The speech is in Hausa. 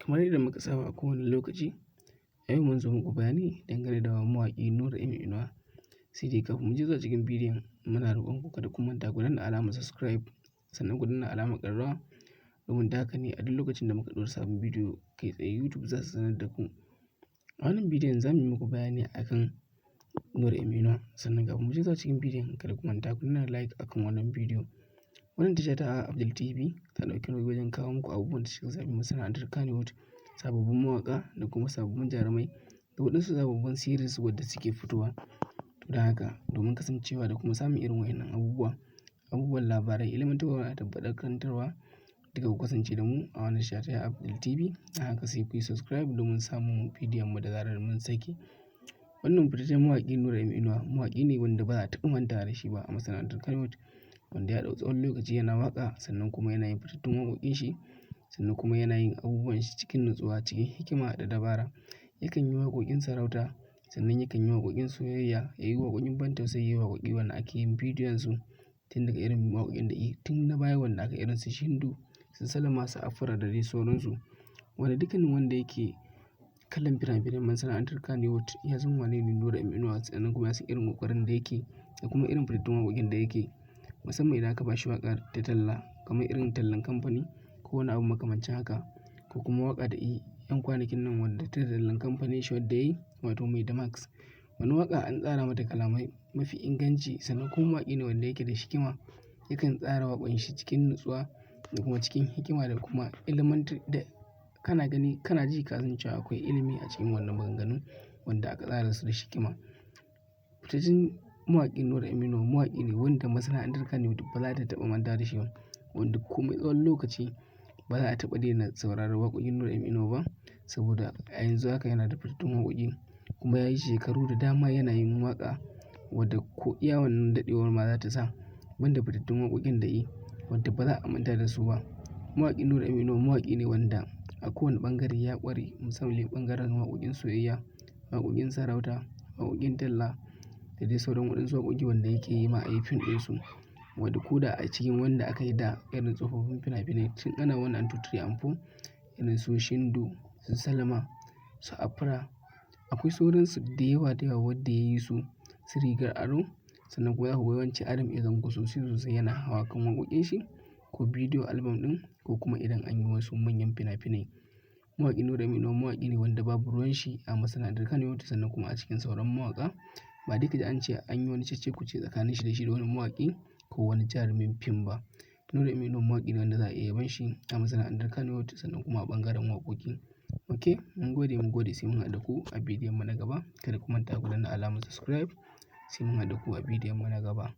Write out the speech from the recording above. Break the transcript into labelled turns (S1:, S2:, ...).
S1: Kamar yadda muka saba a kowane lokaci, a yau mun zo muku bayani dangane da mawaƙi Nura M Inuwa. Sai dai kafin mu je zuwa cikin bidiyon, muna roƙon ku kada ku manta ku danna alamar subscribe, sannan ku danna alamar ƙararrawa, domin da haka ne a duk lokacin da muka ɗora sabon bidiyo kai tsaye YouTube za su sanar da ku. A wannan bidiyon za mu yi muku bayani akan Nura M Inuwa, sannan kafin mu je zuwa cikin bidiyon, kada ku manta ku danna like akan wannan bidiyo. Wannan tasha ta Abdul TV ta ɗauki nauyi wajen kawo muku abubuwan da suka shafi masana'antar Kannywood, sababbin mawaƙa da kuma sababbin jarumai da waɗansu sababbin series wadda suke fitowa. To don haka, domin kasancewa da kuma samun irin waɗannan abubuwa, abubuwan labarai, ilmantarwa da faɗakantarwa, duka ku kasance da mu a wannan tasha ta Abdul TV. Don haka sai ku yi subscribe domin samun bidiyon mu da zarar mun saki. Wannan fitaccen mawaƙi Nura M Inuwa mawaƙi ne wanda ba za a taɓa mantawa da shi ba a masana'antar Kannywood, wanda ya ɗau tsawon lokaci yana waƙa, sannan kuma yana yin fitattun waƙoƙin shi, sannan kuma yana yin abubuwan shi cikin nutsuwa, cikin hikima da dabara. Yakan yi waƙoƙin sarauta, sannan yakan yi waƙoƙin soyayya, ya yi waƙoƙin ban tausayi, ya yi waƙoƙi wanda ake yin bidiyon su tun daga irin waƙoƙin da yi tun na baya wanda aka irin su Shindu, su Salama, su Afra da dai sauransu. Wanda dukkanin wanda yake kallon fina-finan masana'antar Kannywood ya san wane ne Nura M Inuwa, sannan kuma ya san irin ƙoƙarin da yake da kuma irin fitattun waƙoƙin da yake. Musamman idan aka ba shi waƙar ta talla, kamar irin tallan kamfani ko wani abu makamancin haka, ko kuma waƙa da yi 'yan kwanakin nan wadda ta tallan kamfanin shi wadda ya yi, wato Mai Damax. Wani waƙa an tsara mata kalamai mafi inganci, sannan kuma mawaƙi ne wanda yake da hikima. Yakan tsara waƙoƙin shi cikin nutsuwa da kuma cikin hikima da kuma ilmantar da kana gani kana ji ka san cewa akwai ilimi a cikin wannan maganganu wanda aka tsara su da hikima. Fitaccen mawaƙi Nura M Inuwa mawaƙi ne wanda masana'antar Kannywood ba za ta taɓa mantawa da shi ba, wanda komai tsawon lokaci ba za a taɓa daina sauraron waƙoƙin Nura M Inuwa ba, saboda a yanzu haka yana da fitattun waƙoƙi, kuma ya yi shekaru da dama yana yin waƙa wadda ko iya wannan daɗewar ma za ta sa banda fitattun waƙoƙin da yi wadda ba za a manta da su ba. Mawaƙi Nura M Inuwa mawaƙi ne wanda a kowane ɓangare ya ƙware, musamman ɓangaren waƙoƙin soyayya, waƙoƙin sarauta, waƙoƙin talla da dai sauran waɗansu waƙoƙi wanda yake yi ma a yi fim ɗinsu. Wadda ko da a cikin wanda aka yi da irin tsofaffin fina-finai tun ana 1 and 2, 3 and 4, irin su Shindu, su Salama, su Afra. Akwai sauransu da yawa da yawa wadda ya yi su, su Rigar Aro. Sannan kuma za ku ga yawanci Adam A Zango sosai sosai yana hawa kan waƙoƙin shi ko bidiyo album ɗin, ko kuma idan an yi wasu manyan fina-finai. Mawaƙi Nura M Inuwa mawaƙi ne wanda babu ruwan shi a masana'antar Kannywood, sannan kuma a cikin sauran mawaƙa. Ba dai ka ji an ce an yi wani cece-kuce tsakanin shi da shi da wani mawaƙi ko wani jarumin fim ba. Nura M Inuwa mawaƙi ne wanda za a iya yabon shi a masana'antar Kannywood, sannan kuma a ɓangaren waƙoƙi. Ok, mun gode, mun gode, sai mun haɗu da ku a bidiyon mu na gaba. Kada ku manta ku danna alamar subscribe, sai mun haɗu da ku a bidiyon mu na gaba.